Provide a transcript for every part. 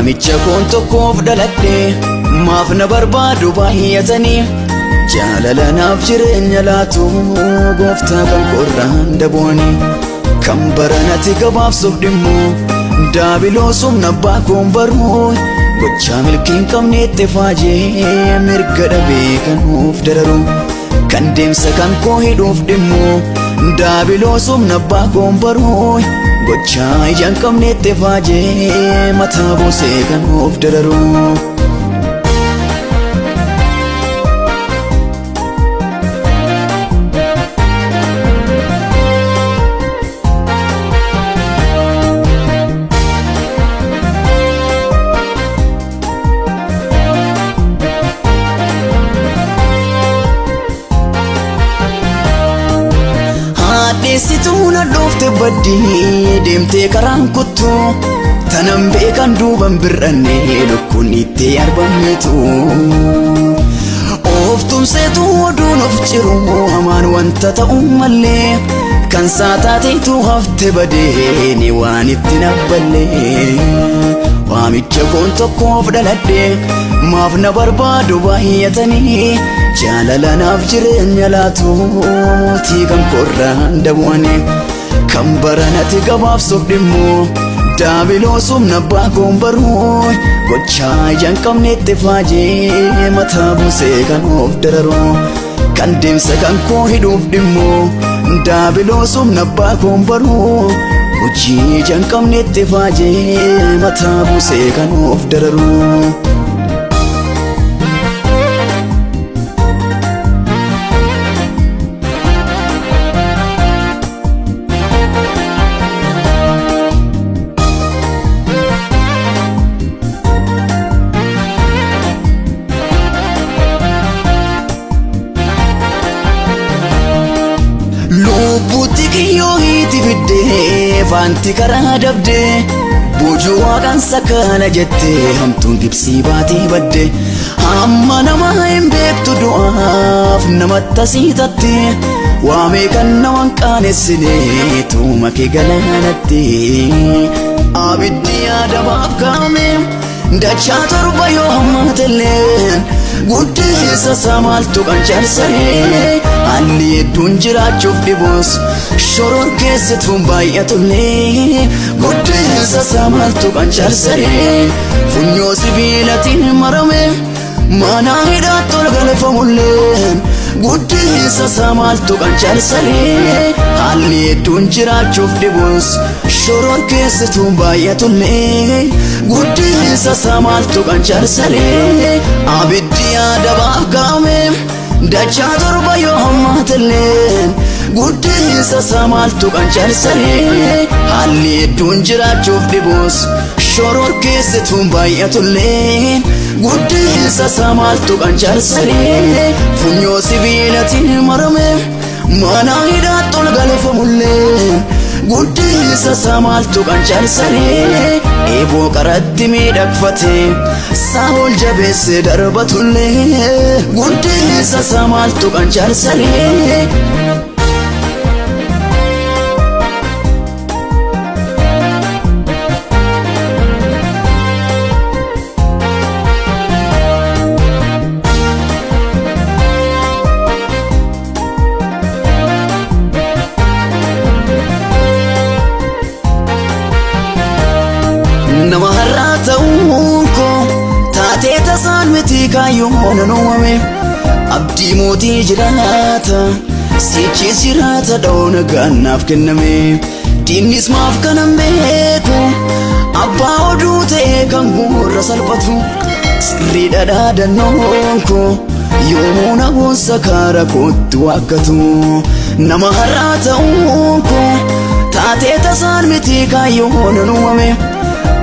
Waamicha koon tokkoof dhaladhe, maaf na barbaadu baay'atanii? Jaalala naaf jireenya laatu gooftaa kan qorraan dabooni. Kan baranati gabaabsuuf dhimmu daabiloos humna abbaa koon baruu, gochaa milkii hin qabneetti faajee mirga dhabee kan nuuf dararu. Kan deemsa kan koo hidhuuf dhimmu daabiloos humna abbaa koon baruu, gochaa ija hin qabneetti faajee mataa buusee kan nuuf dararu. Haadheessituu na dhoofte baddii deemtee karaan kuttu, tanan beekan duuban bir'anne lukkuun itti arbameetu. Of tumseetu oduun of ciru hamaan wanta ta'u mallee, kan saataateetu hafte badeeni waan itti nabballee. Waamicha koon tokkoof dhaladhe, maaf na barbaadu baay'atanii? Jaalala naaf jireenya laatu mootii kan korraan dabu'anii. Kan baranati gabaabsuuf dhimmu daabiloos humna abbaa koon baruu, gochaa ija hin qabneetti faajee mataa buusee kan of dararu. Kan deemsa kan koo hidhuuf dhimmu daabiloos humna abbaa koon baruu, hojii ija hin qabneetti faajee mataa buusee kan of dararu. Lubbuutti kiyyoo hiiti fiddee faanti karaa dabdee, boojuu waaqaan sakkaana jettee hamtuun gibsii baatee badde. Hamma nama hin beektu du'aaf namatti asii tatte, waamee kan nama hin qaanessine tuuma kee galaanatti. Abiddi yaadabaaf kaa'ame dachaa torba yoo hammaatelleen, guddisa isaa maaltu qancarsaree? Haalli hedduun jiraachuuf dhibus shoror keessattuun baay'atullee, guddisa isaa maaltu qancarsaree? Funyoo sibiilatiin marame mana hidhaatti ol galfamullee, guddisa isaa maaltu qancarsaree? Haalli hedduun jiraachuuf dhibus shoror keessattuun baay'atullee, guddisa isaa maaltu qancarsaree? Abiddi yaadabaaf kaa'ame dachaa torba yoo hammaatellee, guddisa isaa maaltu qancarsaree? Haalli hedduun jiraachuuf dhibus shoror keessattuun baay'atullee, guddisa isaa maaltu qancarsaree? Funyoo sibiilatiin marame mana hidhaatti ol galfamullee, guddisa isaa maaltu qancarsaree? Eeboo qaratti miidhagfate saawol jabeesse darbatullee, guddisa isaa maaltu qancarsaree? Nama har'aa ta'uun koo taatee tasaan miti, kaayyoon nan uumame. Abdii mootii jiraata, sichis jiraata dha'oo nagaan naaf kenname. Diinnis maaf kanan beeku abbaa oduu ta'e kan gurra salphatu. Sirriidha dhaadannoon koo yoomuu na boonsa kaara kootti waakkatu. Nama har'aa ta'uun koo taatee tasaan miti, kaayyoon nan uumame.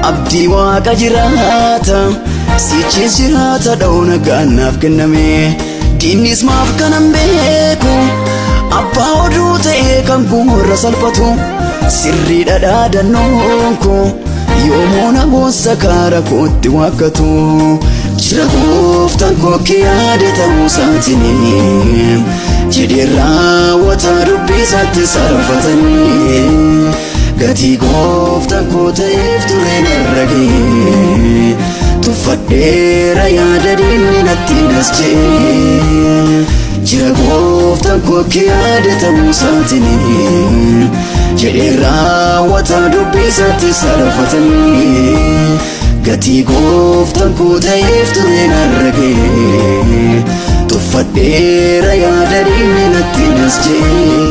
Abdii waaqa jiraata, sichis jiraata dha'oo nagaan naaf kenname. Diinnis maaf kanan beeku abbaa oduu ta'e kan gurra salphatu. Sirriidha dhaadannoon koo yoomuu na boonsa kaara kootti waakkatu. Jira gooftaan koo yaade ta'uu isaatiin jedhee raawwata dubbii isaatti sarfatanii. Gatii gooftaan koo ta'eef ture narra ga'e. Tuffadheera yaada diinni natti nas je'e. Jira gooftaan koo akka yaada ta'uu isaatiin jedhee raawwataa dubbii isaatti sarafatanii. Gatii gooftaan koo ta'eef ture narra ga'e. Tuffadheera yaada diinni natti nas je'e.